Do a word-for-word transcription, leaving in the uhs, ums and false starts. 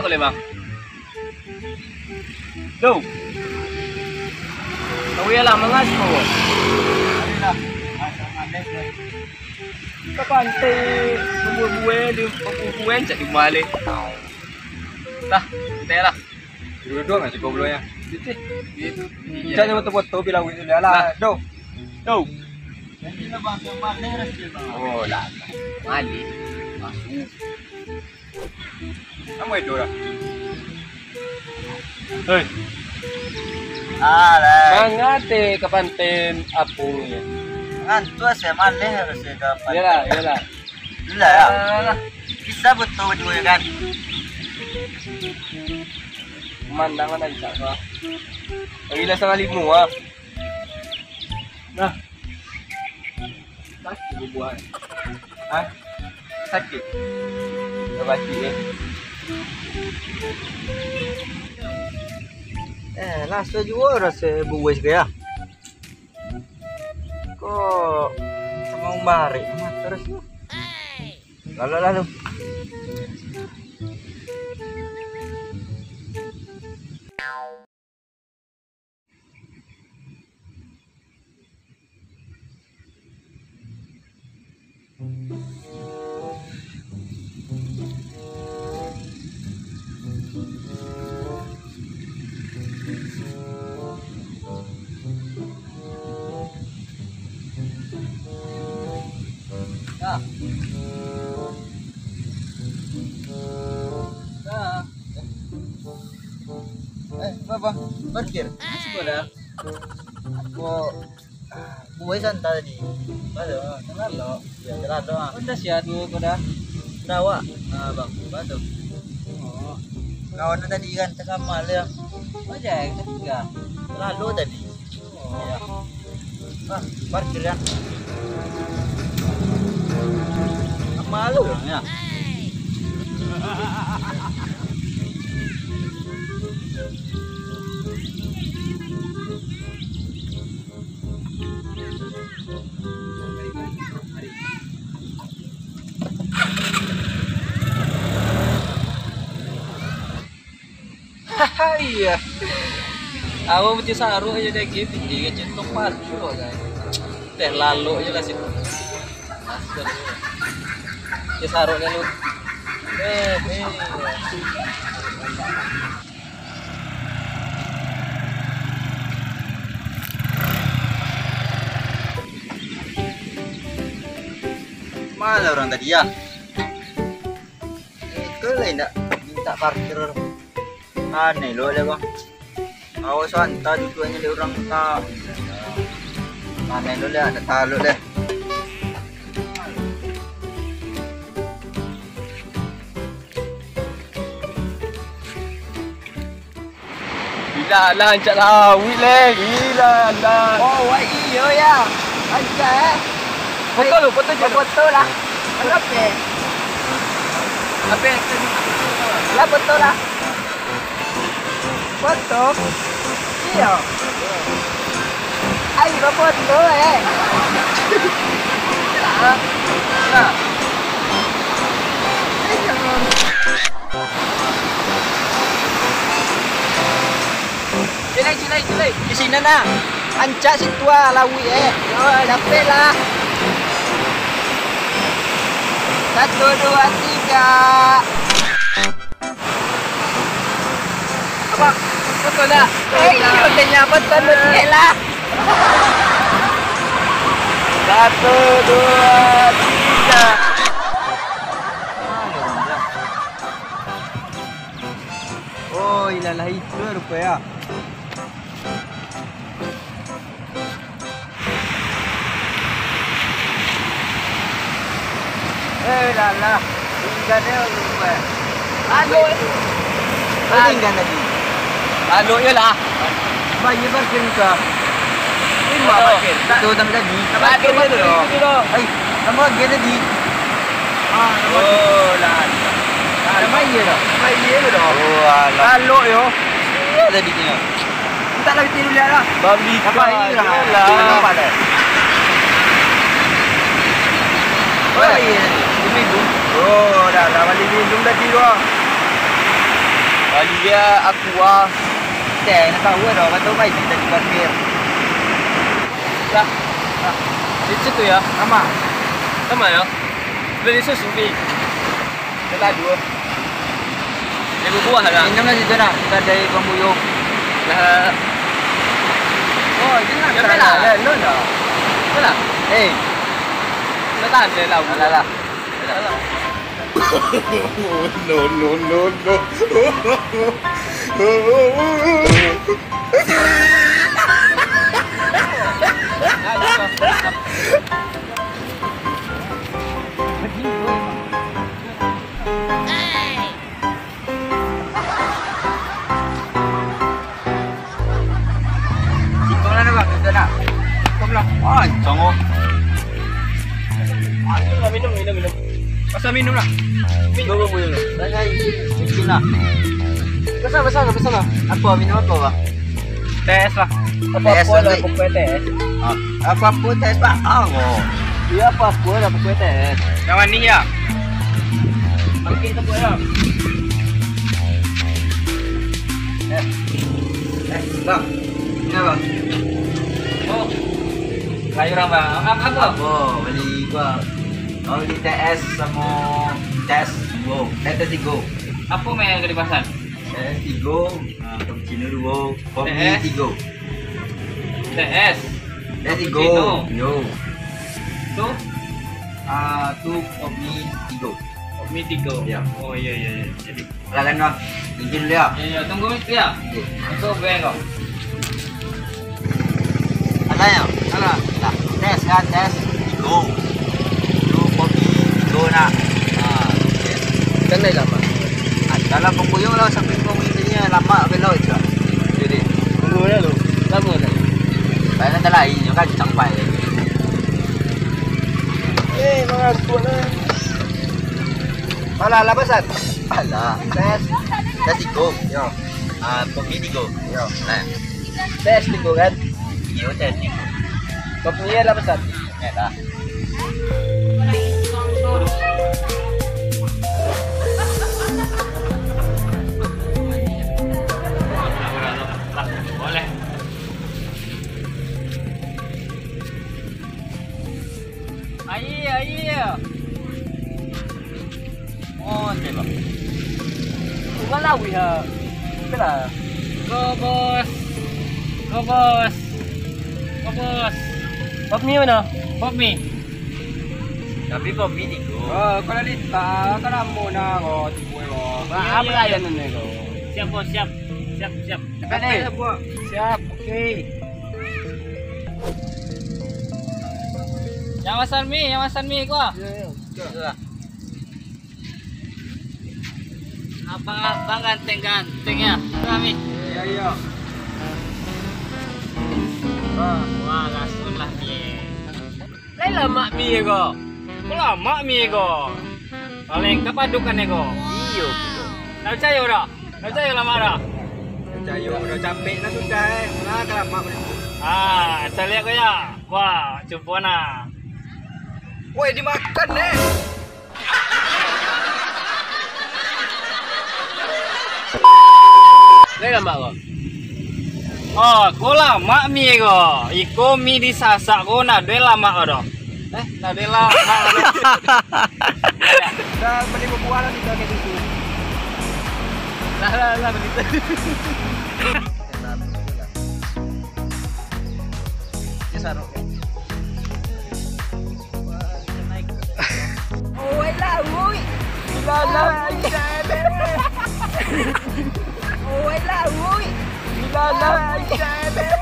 Boleh, Bang. Duh. Kau ialah mangaso. Ayolah. Ka pantai, bubuai, di bubuai, cak di balik. Dah, santai lah. Duduk lah, cukup dulu ya. Itu. Itu. Cak foto-foto bilang itu lah. Nah. Duh. Duh. Jadi lah, Bang, yang mana rasanya, Bang? Oh, lah. Balik. Masuk. Kamu itu lah. Hei. Alah. Mangate ka pantai apo ni? Ngantuk saya, maleh harus saya dapat. Iyalah, iyalah. Iyalah ya. Alah. Bisa betul dua ya kan? Pemandangan aja, Pak. Gila setengah lima, ah. Nah. Sakik bubuak. Hah? Sakik? Dah batik, eh? Eh, raso juo raso bubuak sikali, ah. Kok samo barek amat terus tu? Lalu, lalu. Dah. Dah. Eh, apa, Bang? Parkir? Masih kau dah? Kok, ah, buai santa tadi? Bado, ah, terlalu. Ya, terlalu, ah. Kau dah siap dulu, kau dah? Dah, awak. Ah, Bang, bado. Oh. Kawan tadi kan, terkamal ya. Aja, yang ketiga. Terlalu tadi. Oh. Ya. Ah, parkir ya. Malu ya. Iya. Awak macam saruk aja deh, gitu. Dia macam tu parkir kok, guys. Teh lalok je lah situ. Macam saruk dia lu. Eh, eh. Mana orang tadi ya? Iko lah indak minta parkir. Aneh lo deh, Bang. Awas, anta duduaknyo dek urang ka. Aneh lo deh, ada taluk deh. Gila lah, ancak lawik leh. Gila lah. Oh, wah, iyo ya. Ancak, eh. Foto lu, foto je. Foto lah. Oke. Apa yang... Lah, foto lah. Foto. Iyo. Ayo, foto, eh. Nah. Nah. Cilai, cilai, cilai. Di sinan nah. Ancak situ ah, lawik eh. Capek lah. Satu, dua, tiga. Apa? Betul lah. Eh, iyo, tanya apa tu, betul lah. Satu, dua, tiga. Oh, ilah lah itu rupa ya. Eh, lah, lah. Tinggal dia rupa. Anu, tinggal tadi. Anu je lah. Bayar parkir muka. Terima parkir. Tak tahu tadi. Parkir je tu. Hai, nama dia tadi? Ah, nama dia. Oh, lah. Nama dia dah. Nama dia dah. Oh, alah. Kalau yo. Iya tadi dia. Minta lagi tiru lihat lah. Babi. Apa ini lah? Nampak dah. Oh, iya. Ini tu. Oh, dah, dah balik minum tadi tu. Lalu dia Aqua. Teh, nak tahu dah, kata mai di tadi parkir. Lah, lah. Di situ ya? Sama. Sama ya? Beli susu, Bi. Kita dua. Lima buah lah. Minum lah situ nah, kita dari Bang Buyung. Lah. Oh, ini lah. Siapa lah? Lah, lu dah. Siapa lah? Eh. Lu tak ada lah. Alah, lah. Alah. No, no, no, no. Singkong lah tu, Bang, kita nak. Singkong lah. Ah, singkong. Ah, minum lah, minum, minum, minum. Pasal minum lah. Minum. Tunggu, tunggu, tunggu. Dah, dah, izin lah. Pesan, pesan lah, pesan lah. Apa, minum apa, Bang? Teh es lah. Apa-apa lah, pokoknya teh es. Ah, apa-apa teh es, Bang. Ah, oh. Iya, apa-apa lah, pokoknya teh es. Yang manis ya? Manis tu, Bang, ya. Eh, eh, Bang. Ini, Bang. Oh. Sayuran, Bang. Apa, apa? Oh, beli gua. Kau beli teh es sama teh es duo. Eh, teh es tigo. Apa yang kau dipasan? Teh es tigo, ah, cappuccino duo, kopi tigo. Teh es. Teh es tigo. Cappuccino. Yo. Tu? Ah, tu kopi tigo. Kopi tigo. Ya. Oh, iya, iya, iya. Jadi. Silakan, Bang. Izin dulu ya. Iya, iya, tunggu, Mister, ya. Oke. Masuk, Bang, kau. Alah, ya? Alah. Lah, teh es kan, teh es. Tigo. Tigo kopi, tigo nak. Ah, oke. Kan dah lama. Ah, dalam pembuyung lah, sampai pembuyung ni lama belok je. Jadi, tunggu dah lu. Lama dah. Banyak tak lain, nyo kan sampai. Eh, mangantuk lah. Alah, lah, pesan. Alah, teh es. Teh es tigo. Yo. Ah, kopi tigo. Yo. Nah. Teh es tigo kan? Iyo, teh es tigo. Kopi iyo lah pesan. Iyo lah. Boleh. Aia, aia. Oh, ente, Bang. Bunga lawih, ha. Itulah. Go, Bos. Go, Bos. Go, Bos. Pop mie mana? Pop mie. Tapi pop mie tigo. Oh, kalau di ta-, kalau mau nak, oh, tigo, oh. Bah, apa lah yang ini, oh? Siap, Bos, siap. Siap, siap. Siap, oke. Yang masan mie, yang masan mie, gua. Abang-abang ganteng-ganteng ya, kami. Iya, iya. Wah, wah, langsung lah mie. Lai lamak mie ko. Ko lamak mie ko. Paling kapadukan ko. Iyo, betul. Ndak picayo dak? Ndak picayo lamak dak? Picayo, udah capek lah sudah, eh. Nah, kalamak balik. Ah, caliak ko ya. Wah, cubo nah. Woi, dimakan, eh. Lai lamak ko. Oh, ko lamak mie ko. Iko mie disasak ko, ndak ado lamak ko doh. Eh, ndak ado lamak ko doh. Dah beli buah lah, kita ke situ. Lah, lah, lah, begitu. Dia sarok. Oi lah, oi. Ilalah, ilalah. Oi lah, oi. Ilalah, ilalah.